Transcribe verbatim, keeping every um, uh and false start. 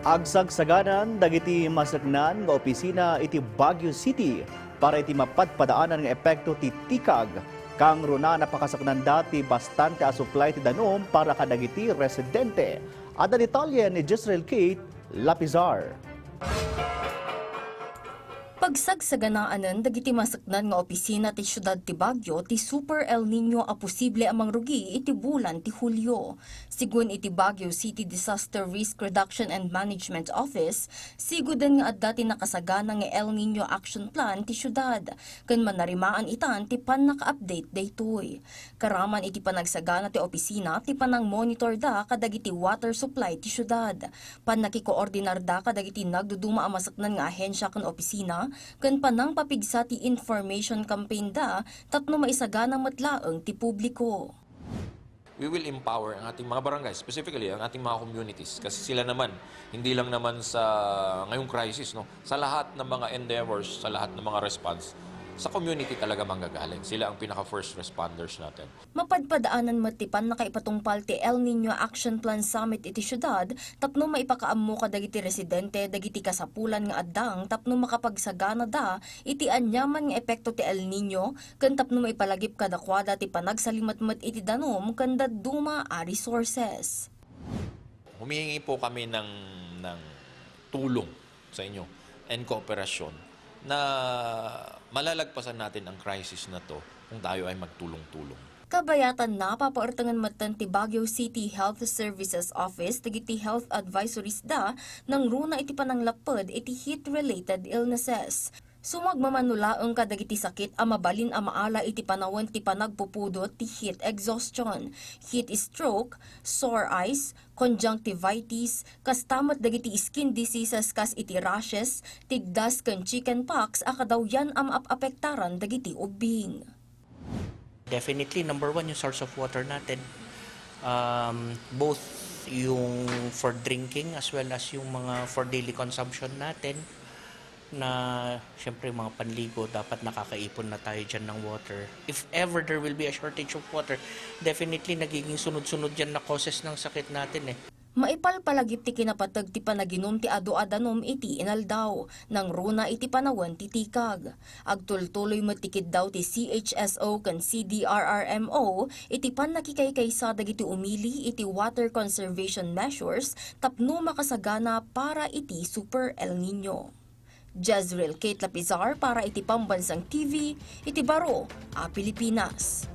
Agsagsaganan dagiti masaknan nga opisina iti Baguio City para iti mapadpadaanan nga epekto ti tikag. Kangruna, napakasaknanda ti bastante a supply ti danum para kadagiti residente. Adda detalye ni Jezreel Kate Lapizar. Pagsagsaganaanen dagiti masaknan nga opisina ti siudad ti Baguio ti Super El Nino a posible a mangrugi iti bulan ti Hulio. Segun iti Baguio City Disaster Risk Reduction and Management Office, siguden nga adda ti nakasagana nga El Nino Action Plan ti siudad, ken manarimaan itan ti pannaka-update daytoy. Karaman iti panagsagana ti opisina ti panangmonitorda kadagiti water supply ti siudad. Pannakikoordinarda kadagiti nagduduma a masaknan nga ahensya ken opisina, ken panangpapigsa ti information campaign da tapno maisagana met laeng ti publiko. We will empower ang ating mga barangay, specifically ang ating mga communities, kasi sila naman, hindi lang naman sa ngayong crisis, no, sa lahat ng mga endeavors, sa lahat ng mga response, sa community talaga manggagaling. Sila ang pinaka first responders natin. Mapadpadaanan met ti pannakaipatungpal ti El Nino Action Plan Summit iti siudad tapno maipakaammo kadagiti residente dagiti kasapulan nga addang tapno makapagsaganada iti aniaman nga epekto ti El Nino ken tapno maipalagip kadakuada ti panagsalimetmet iti danum ken dadduma a resources. Humihingi po kami ng, ng tulong sa inyo and kooperasyon na malalagpasan natin ang crisis na to kung tayo ay magtulong-tulong. Kabayatan, napapaertengen metten ti Baguio City Health Services Office dagiti health advisories da nangruna iti pananglapped iti heat-related illnesses. Sumagmamano laeng kadagiti sakit a mabalin a maala iti panawen ti panagpupudot ti heat exhaustion, heat stroke, sore eyes, conjunctivitis, kasta met dagiti skin diseases kas iti rashes, tigdas ken chicken pox a kadawyan a maap-apektaran dagiti ubbing. Definitely, number one yung source of water natin. Um, both yung for drinking as well as yung mga for daily consumption natin na siyempre mga panligo, dapat nakakaipon na tayo dyan ng water. If ever there will be a shortage of water, definitely nagiging sunod-sunod yan na causes ng sakit natin eh. Maipalpalagip ti kinapateg ti panaginum ti adu a danum iti inaldaw, nangruna iti panawen ti tikag. Agtultuloy met ti kiddaw ti C H S O ken C D R R M O iti pannakikaykaysa dagiti umili iti water conservation measures tapno makasagana para iti Super El Nino. Jezreel Kate Lapizar para iti Pambansang T V iti Baro a Pilipinas.